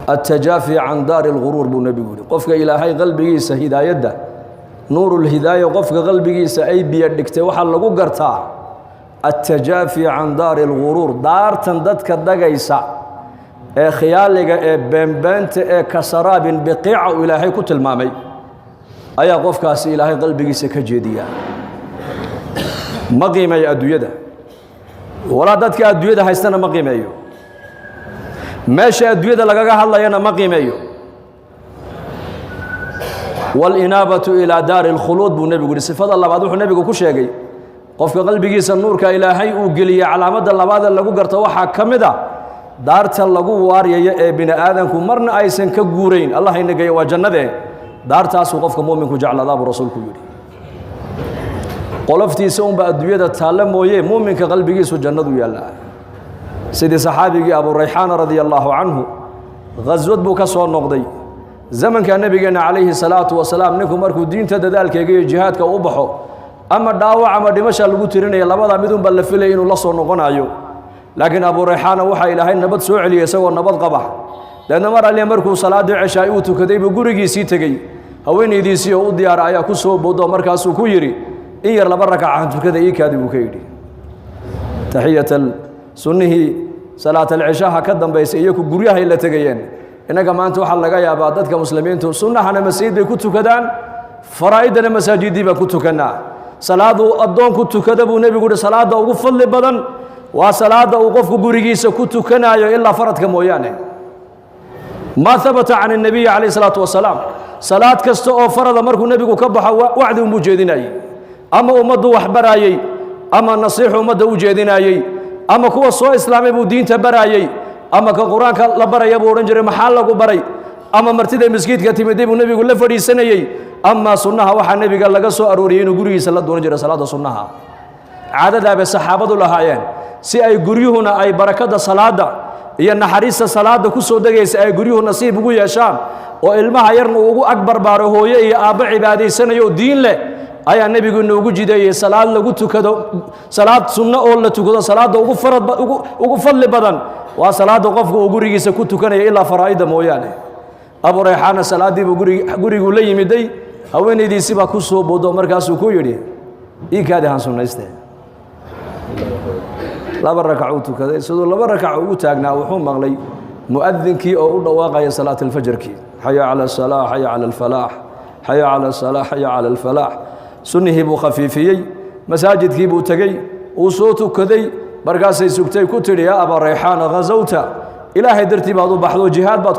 Altajaafi can daari اlguruur buu nebigu yihi. Qofka Ilaahay qalbigiisa hidaayadda, nuurulhidaaya, qofka qalbigiisa ay biyo dhigtay, waxaa lagu gartaa altajaafi can daari اlguruur, daartan dadka dagaysa ee khiyaaliga ee beenbeenta ee kasaraabin biqiica uu Ilaahay ku tilmaamay ayaa qofkaasi Ilaahay qalbigiisa ka jeediyaa. Ma qiimeeyo adduunyada, walaa dadka adduunyada haystana ma qiimeeyo, meesha adduunyada lagaga hadlayana ma qiimeeyo. Wاlinaabatu ilaa daari اlkhuluud buu nebigu yihi. Sifada labaad wuxuu nebigu ku sheegay qofka qalbigiisa nuurka Ilaahay uu geliyey, calaamadda labaadee lagu garto waxaa ka mid a daarta lagu waaryayo ee bini aadanku marna aysan ka guurayn. Allah ina geeya, waa jannadee. Daartaasuu qofka muuminku jecladaa buu rasuulku yidhi. Qoloftiisa unba adduunyada taalle mooye, muuminka qalbigiisu jannadu yaallaa. Sidii saxaabigii Abu Rayxaana radia allaahu canhu, khaswad buu ka soo noqday. Zamanka nebigeenna calayhi salaatu wasalaam, ninku markuu diinta dadaalkeega iyo jihaadka u baxo, ama dhaawac ama dhimasha lagu tirinaya, labadaa midunbaa la filaya inuu la soo noqonayo. Laakiin Abu Rayxaana waxaa Ilaahay nabad soo celiyey isagoo nabad qaba. Deedna mar alle markuu salaaddii ceshaay uu tukaday buu gurigiisii tegey. Haweenaydiisii oo u diyaara ayaa ku soo boodo. Markaasuu ku yidhi: "In yar, laba rakacan tukada, ii kaadi," buu ka yidhi. Taxiyatan sunnihii salaatalceshaha ka dambaysa iyaku guryahay la tegayeen. Innaga maanta waxaa laga yaabaa dadka muslimiintu sunnahana masjid bay ku tukadaan, faraa'idana masaajiddii baan ku tukannaa. Salaaduu addoonku tukada buu nebigu uhi, salaadda ugu fadli badan waa salaadda uu qofku gurigiisa ku tukanaayo, ilaa faradka mooyaane. Maa habata can الnabiyi calayh isalaatu wasalaam, salaad kasta oo farada markuu nebigu ka baxo, wacdi unbuu jeedinayey, ama ummaddu wax baraayey, ama nasiixu ummadda u jeedinaayey, ama kuwa soo islaamay buu diinta baraayey, ama ka Qur-aanka la baraya buu odhan jiray: "Maxaa lagu baray?" Ama martida maskiidka timiday buu nebigu la fadhiisanayey. Amaa sunnaha, waxaa nebiga laga soo arooriyey inuu gurigiisa la doonan jiray salaadda sunnaha. Caadadaa bay saxaabadu lahaayeen, si ay guryuhuna ay barakadda salaadda iyo naxariista salaadda ku soo degaysa ay guryuhu nasiib ugu yeeshaan, oo ilmaha yarna uu ugu ag barbaaro hooye iyo aabbo cibaadaysanayo oo diin leh, ayaa nebigu inoogu jideeyey salaad lagu tukado, salaad sunno oo la tukado. Salaadda ugu farad ugu fadli badan waa salaadda qofku uu gurigiisa ku tukanayo, ilaa faraa'idda mooyaane. Abu Rayxaana salaaddii buu guriguu la yimiday. Haweenaydiisii baa ku soo boodo. Markaasuu ku yidhi: "Ii kaadi, han sunnayste." Laba rakac uu tukaday. Siduu laba rakac ugu taagnaa, wuxuu maqlay mu'adinkii oo u dhawaaqaya salaatalfajarkii: "Xaya cala asalaa, xaya cala alfalaax, xaya cala asalaa, xaya cala alfalaax." Sunnihii buu khafiifiyey, masaajidkii buu tegey, uu soo tukaday. Markaasay sugtay, ku tidhi: "Yaa Abaa Rayxaana, ghasawta, Ilaahay dartii baad u baxdo, jihaad baad ku